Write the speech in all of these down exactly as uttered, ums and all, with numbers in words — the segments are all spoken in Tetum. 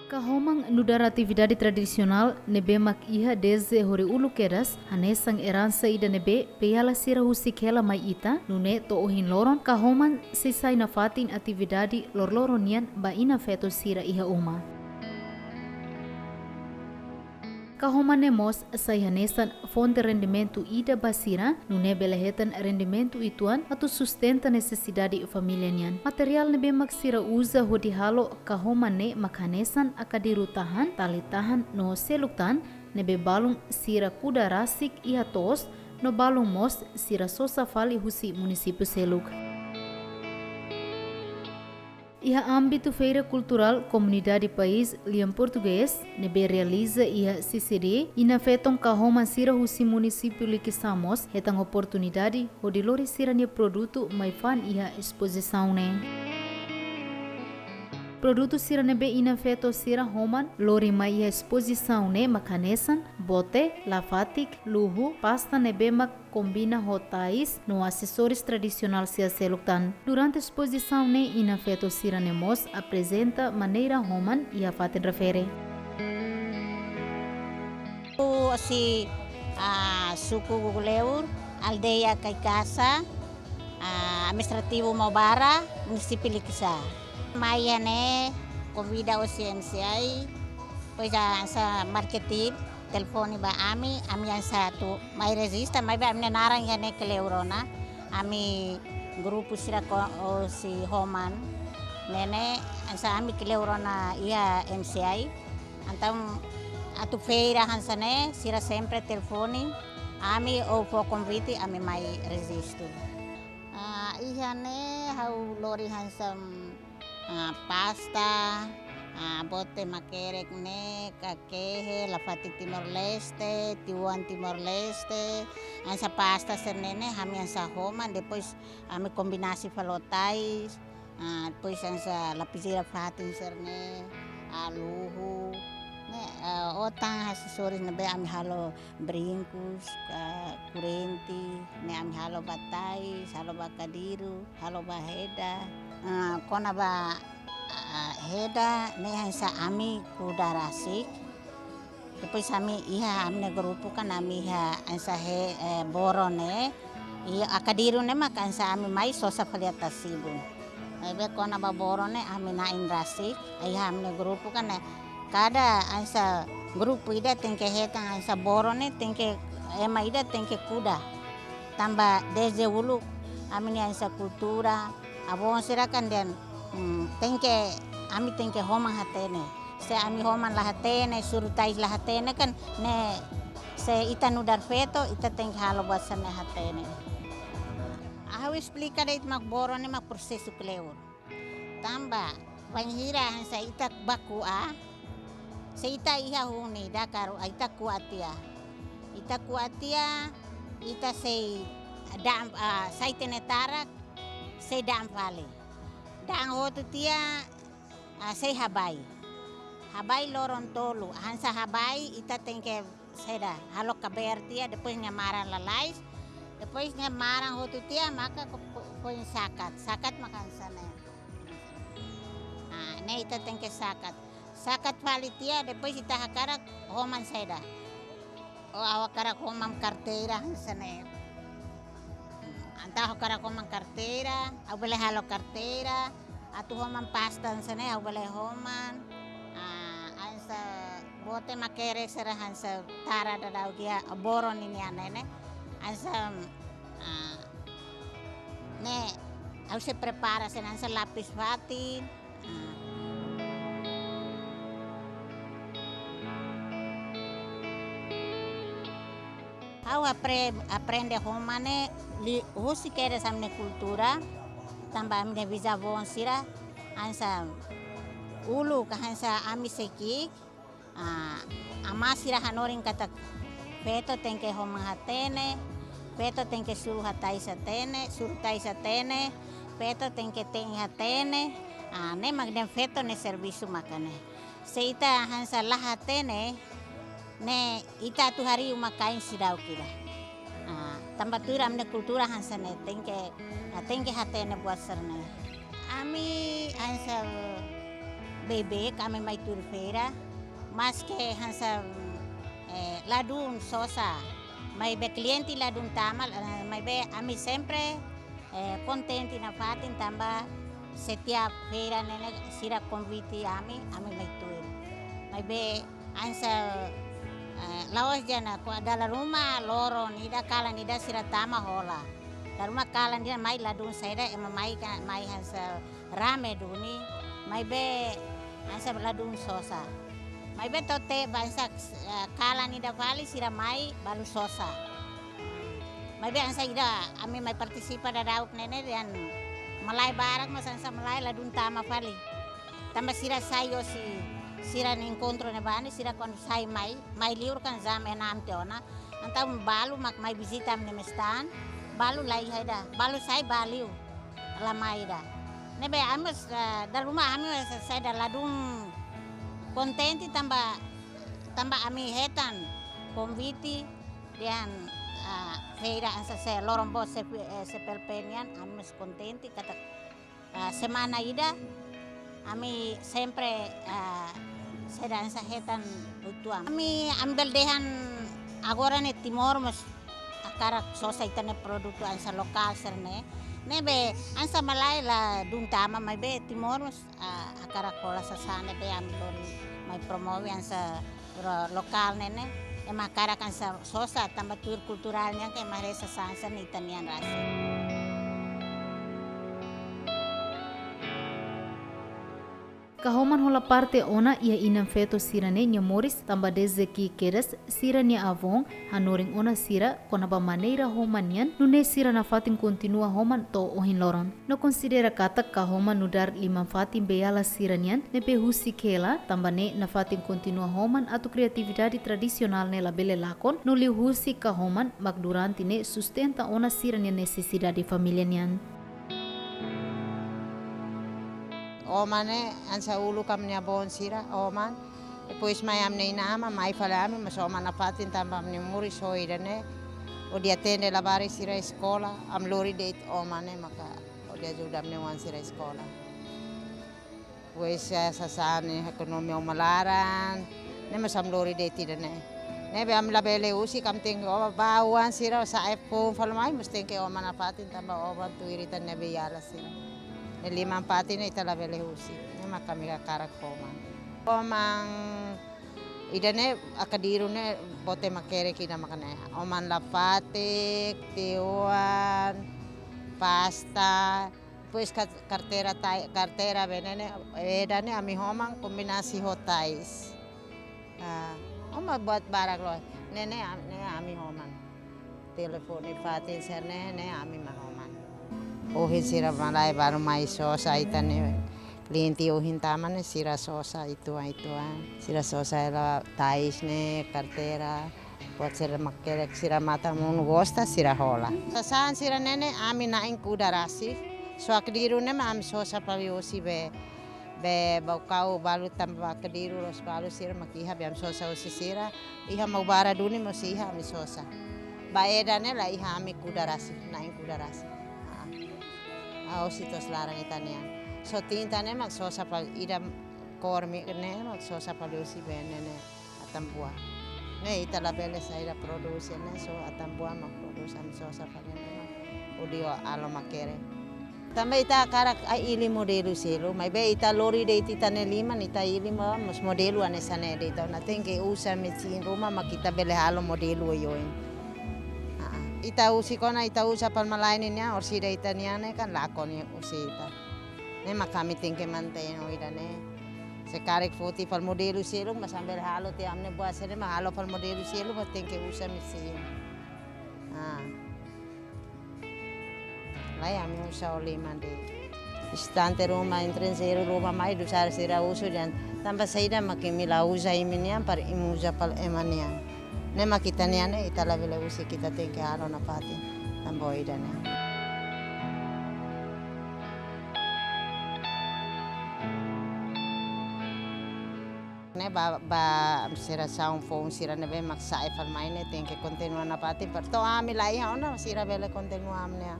Kahoman nu'udar atividade tradisionál ne'ebé mak iha dezde horiuluk kedas, hanesan eransa ida ne'ebé peyala sira husik hela mai ita, nune'e to'o ohin loron, kahoman sei sai nafatin atividade loroloron nian ba inan-feton sira iha uma. Kahoman ne'e mós sai hanesan fonte rendimentu ida ba sira, nune'e bele hetan rendimentu uitoan atu sustenta nesesidade família nian. Materiál ne'ebé mak sira uza hodi halo kahoman ne'e mak hanesan akadiru tahan, tali tahan no seluk tan, ne'ebé balun sira kuda rasik iha to'os, no balun mós sira sosa fali husi munisípiu seluk. Iha ámbitu Feira Kulturál Komunidade País Lian Portugés, ne'ebé realiza iha C C D, inan-feton kahoman sira husi munisípiu Likisá mós hetan oportunidade hodi lori sira-nia produtu mai fa'an iha espozisaun ne'e. Produtu sira ne'ebé inan-feton sira homan lori mai iha espozisaun ne'e mak hanesan bote, lafatik, luhu, pasta ne'ebé mak kombina ho tais no asesóriu tradisionál sira seluk tan. Durante espozisaun ne'e, inan-feton sira-ne'e mós aprezenta maneira homan iha fatin refere. Husi, ah, suku Guguleur, aldeia Kaikasa, ah, administrativu Maubara, munisípiu Likisá. Mai iha ne'e konvida husi M C I, depois hanesan marketing, telefone ba ami, ami hanesan atu mai rejista, maibé ami-nia naran iha ne'e kleur ona. Ami grupu sira ho-, husi homan ne'e, hanesan ami kleur ona iha M C I. Entaun atu feira hanesan ne'e, sira sempre telefone ami ou fó konvite, ami mai rejista. Ah, iha ne'e ha'u lori hanesan, ah, pasta, ah, bote makerek ne'e, kakehe, lafatik Timor-Leste, tiuan Timor-Leste, hanesan pasta sira-ne'e ne'e, ami hanesan homan, depois ami kombinasi fali ho tais, ah, depois hanesan lapizeira fatin sira-ne'e, ah, luhu, ne'e, ah, otan asesóriu ne'ebé ami halo brinkus, ka korrente, ne'e ami halo ba tais, halo ba akadiru, halo ba heda. Ah, kona-ba, ah, heda, ne'e hanesan ami kuda rasik. Depois ami iha ami-nia grupu kan ami iha hanesan he, eh, boro ne'e. Iha akadiru ne'e mak hanesan ami mai sosa fali iha tasi-ibun. Maibé kona-ba boro ne'e ami na'in rasik, iha ami-nia grupu kan ne'e. Kada hanesan grupu ida tenke hetan hanesan boro ne'e tenke ema ida tenke kuda. Tanba dezde uluk ami-nia hanesan kultura, avó sira kan dehan, hmm, tenke, ami tenke homan hatene. Se ami homan la hatene, suru tais la hatene kan, ne'e se ita nu'udar feto, ita tenke halo buat sira-ne'e hatene. Ha'u esplika de'it mak boro ne'e mak prosesu kleur. Tanba, bainhira hanesan ita bá ko'a, se ita iha hun ida karik ita ko'a tiha. Ita ko'a tiha, ita sei da'an, ah, sai tene tarak, sei da'an fali. Da'an hotu tiha, ah, sei habai. Habai loron tolu, hanesan habai ita tenke saida, halo kabeer tiha, depois nia maran lalais, depois nia maran hotu tiha, maka ko-, ko-, foin sakat. Sakat maka hanesan ne'e. Ah, ne'e ita tenke sakat. Sakat fali tiha, depois ita hakarak homan saida. Oh, ha'u hakarak homan karteira, hanesan ne'e. Entaun ha'u hakarak homan karteira, ha'u bele halo karteira, atu homan pasta hanesan ne'e, ha'u bele homan. Ah, hanesan bote makerek sira hanesan tara daudaun iha boro ninian ne'e. Hanesan, ah, ne'e, ha'u sei prepara hanesan lapis fatin. Ha'u apre-, aprende homan ne'e liuhusi kedas ami-nia kultura, tanba ami-nia bizavó sira, hanesan uluk hanesan ami sei ki'ik, ah, amá sira hanorin katak feto tenke homan hatene, feto tenke suru hatais hatene, suru tais hatene, feto tenke te'in hatene, ah, ne'e mak dehan feto nia servisu maka ne'e. Se ita hanesan la hatene, ne'e ita atu harii uma-kain seidauk ida. Ah, tanba tuir ami-nia kultura hanesan ne'e, tenke, ah, tenke hatene buat sira-ne'e. Ami hanesan Beibeik ami mai tuir feira, maske hanesan, eh, ladún sosa, maibé kliente ladún tama, eh, maibé ami sempre, eh, kontente nafatin tanba setiap feira ne'e ne'e sira konvite ami, ami mai tuir. Maibé hanesan, eh, la'ós dehan ko dala ruma loron ida kalan ida sira tama hola. Dala ruma kalan ida mai ladún saida ema mai ka, mai hanesan rame duni, maibé hanesan ladún sosa. Maibé to'o tiha ba hanesan, eh, kalan ida fali sira mai balu sosa. Maibé hanesan ida ami mai partisipa dadauk ne'e ne'e dehan malae barak mós hanesan malae ladún tama fali. Tanba sira sai hosi sira-nia enkontru ne'ebá ne'e sira kuandu sai mai, mai liur kan jam enam tiha ona. Entaun balu mak mai vizita ami-nia stan, balu laiha ida, balu sai ba liu, la mai ida. Ne'ebé ami mós, eh, dala ruma ami mós saida ladún kontente tanba, tanba ami hetan konvite dehan, ah, feira hanesan se loron boot se, eh, CPLP nian, ami mós kontente katak, ah, semana ida ami sempre, ah, saida hanesan hetan utuan. Ami, ami bele dehan agora ne'e Timor mós hakarak sosa ita-nia produtu hanesan lokál sira-ne'e. Ne'ebé hanesan malae ladún tama maibé Timor mós, ah, hakarak hola sasán ne'ebé ami lori mai promove hanesan pro-, lokál ne'e ne'e. Ema hakarak hanesan sosa tanba tuir kulturál nian ke ema haree sasán sira-ne'e ita-nian rasik. Kahoman hola parte ona iha inan-feto sira-ne'e nia moris tanba dezde ki'ik kedas sira-nia avón hanorin ona sira kona-ba maneira homan nian, nune'e sira nafatin kontinua homan to'o ohin loron. No konsidera katak kahoman nu'udar liman-fatin beiala sira-nian ne'ebé husik hela, tanba ne'e nafatin kontinua homan atu kriatividade tradisionál ne'e labele lakon, no liuhusi kahoman mak durante ne'e sustenta ona sira-nia nesesidade família nian. Oman ne'e hanesan uluk ami-nia avón sira, oman. Depois mai ami-nia inan-aman, mai fali ami, mas oman nafatin tanba ami-nia moris ho ida-ne'e. Hodi atende labarik sira eskola, ami lori de'it oman ne'e maka hodi ajuda ami-nia oan sira eskola. Depois, eh, sasán ne'e ekonomia uma laran, ne'e mas ami lori de'it ida-ne'e. Ne'ebé ami labele husik, ami tenke oba ba oan sira sa'e foun fali mai, mas tenke oman nafatin tanba oman tuir ita-nia beiala sira. Ne'e liman-fatin ne'e ita labele husik, ne'e maka ami hakarak oman. Oman ida-ne'e Akadiru ne'e boot ema hakerek ida maka ne'e. Oman lafatek, tiuan, pasta, depois ka-, karteira tai-, karteira be ne'e ne'e, ida-ne'e ami homan kombinasi ho tais. Ah, oman buat barak loos. Ne'e ne'e am-, ne'e ami homan. Telefone fatin sira-ne'e, ne'e ami mak homan. Ohin sira malae balu mai sosa ita-nia kliente ohin tama ne'e sira sosa uitoan-uitoan. Sira sosa hela tais ne'e, karteira. Buat sira mak hakerek sira matan monu gosta sira hola. Sasán sira-ne'e ne'e ami na'in kuda rasik. Só Akadiru ne'e mak ami sosa fali hosi be, be Baucau balu tanba Akadiru loos balu sira mak iha be ami sosa hosi sira. Iha Maubara duni mós iha ami sosa. Ba ida-ne'e la iha ami kuda rasik, na'in kuda rasik. Ah. Ah, hosi to'os laran ita-nian. Só tinta ne'e mak sosa fali ida kór mi ne'e mak sosa fali hosi be ne'e ne'e. Atambua. Ne'e ita labele saida produs ne'e só Atambua mak produs ami sosa fali ne'e mak. Hodi halo makerek. Tanba ita hakarak ai hili modelu seluk, maibé ita lori de'it ita-nia liman, ita hili mós modelu hanesan ne'e de'it. Entaun tenke uza mesin ruma mak ita bele halo modelu oioin. Ah, ita husik ona, ita uza fali malae nian, orsida ita-nian ne'e kan lakon nia husi ita. Ne'e mak ami tenke mantein ho ida-ne'e. Se karik foti fali modelu seluk, mas ami bele halo tiha ami-nia buat sira-ne'e mak halo fali modelu seluk, mas tenke uza mesin. Ah. Lae, ami uza ho liman de'it. Estranjeiru ruma, estranjeiru ruma mai, dusar sira husu dehan, tanba saida mak imi la uza imi-nian, para imi uza fali ema nian. Ne'e mak ita-nian ne'e, ita labele husik, ita tenke halo nafatin. Tanba ida-ne'e. Ne'e ba, ba sira saun foun sira ne'ebé mak sa'e fali mai ne'e tenke kontinua nafatin. Para to'o ami la iha ona sira bele kontinua ami-nia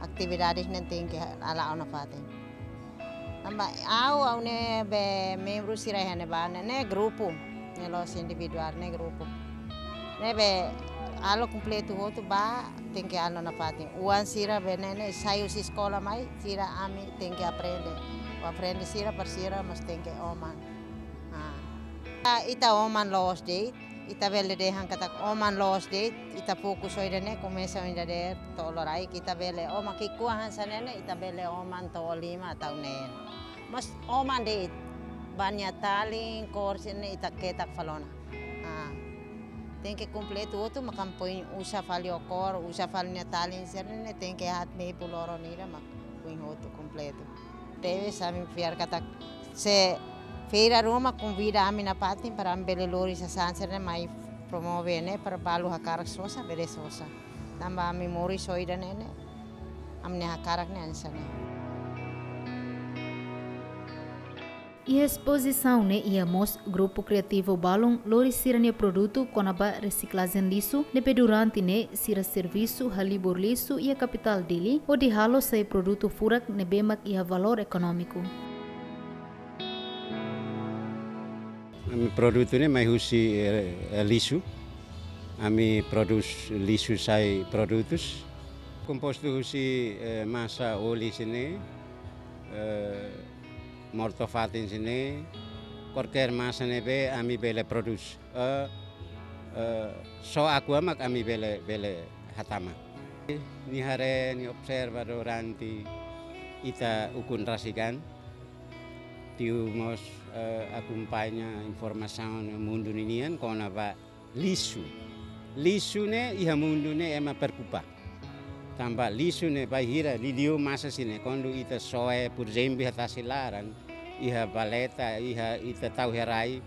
atividades ne'e tenke hala'o nafatin. Tanba ha'u, ha'u ne'ebé membru sira iha ne'ebá ne'e, ne'e grupu, ne'e la'ós individuál, ne'e grupu. Ne'ebé halo kompletu hotu ba, tenke halo nafatin. Oan sira be ne'e, ne'e sai husi eskola mai, sira ami tenke aprende. Aprende sira para sira mós tenke oman. Ah. Ita oman loos de'it, ita bele dehan katak oman loos de'it, ita fokus ohin ne'e komesa ohin dadeer to'o loraik, ita bele oman ki'ikoan hanesan ne'e, ita bele oman to'o lima atau neen. Mas oman de'it, ba nia talin, kór sira-ne'e ita ketak fali ona. Ah. Tenke kompletu hotu, mak ami foin uza fali ó kór, uza fali nia talin sira-ne'e, tenke haat mehi puloro nira, mak foin hotu kompletu. Tebes ami fiar katak se feira ruma konvida ami nafatin para ami bele lori sasán sira-ne'e mai promove ne'e para balu hakarak sosa, bele sosa. Tanba ami moris ohin ne'e ne'e, ami-nia hakarak ne'e hanesan ne'e. Iha espozisaun ne'e iha mós grupu kriativu balun lori sira-nia produtu kona-ba resiklajen lixu, ne'ebé durante ne'e sira servisu halibur lixu iha kapitál Dili, hodi halo sai produtu furak ne'ebé mak iha valór ekonómiku. Ami produtu ne'e mai husi, eh, eh, lixu. Ami prodús lixu sai produtus. Kompostu husi, eh, masa oli sira-ne'e, eh, morto fatin sira-ne'e, kualkér masa ne'ebé ami bele prodús. Eh, eh, só akua mak ami bele, bele hatama. Nia haree, nia observa durante ita ukun rasik an. Tiu mós, eh, akompaña informasaun mundu ninian kona-ba lixu. Lixu ne'e iha mundu ne'e ema preokupa. Tanba lixu ne'e bainhira liuliu masa sira-ne'e kuandu ita soe, por ezemplu, iha tasi laran, iha valeta, iha ita tau iha rai,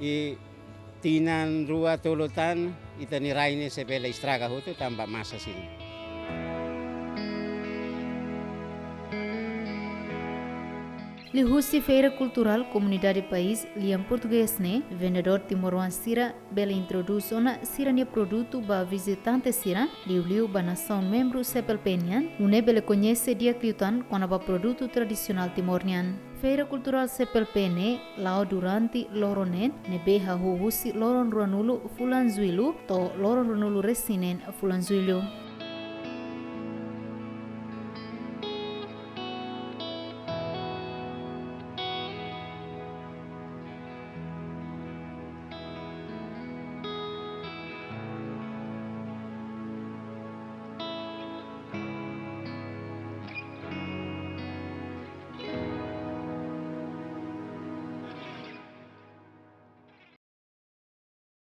i tinan rua tolu tan, ita-nia rai ne'e sei bele estraga hotu tanba masa sira-ne'e. Liuhusi Feira Kulturál Komunidade País Lian Portugés ne'e, vendedór timoroan sira bele introdús ona sira-nia produtu ba vizitante sira, liuliu ba nasaun membru C P L P nian, nune'e bele koñese di'ak liután kona-ba produtu tradisionál Timor nian. Feira Kulturál C P L P ne'e la'o durante loron neen, ne'ebé hahú husi loron ruanulu fulan Jullu to'o loron ruanulu-resin-neen fulan Jullu.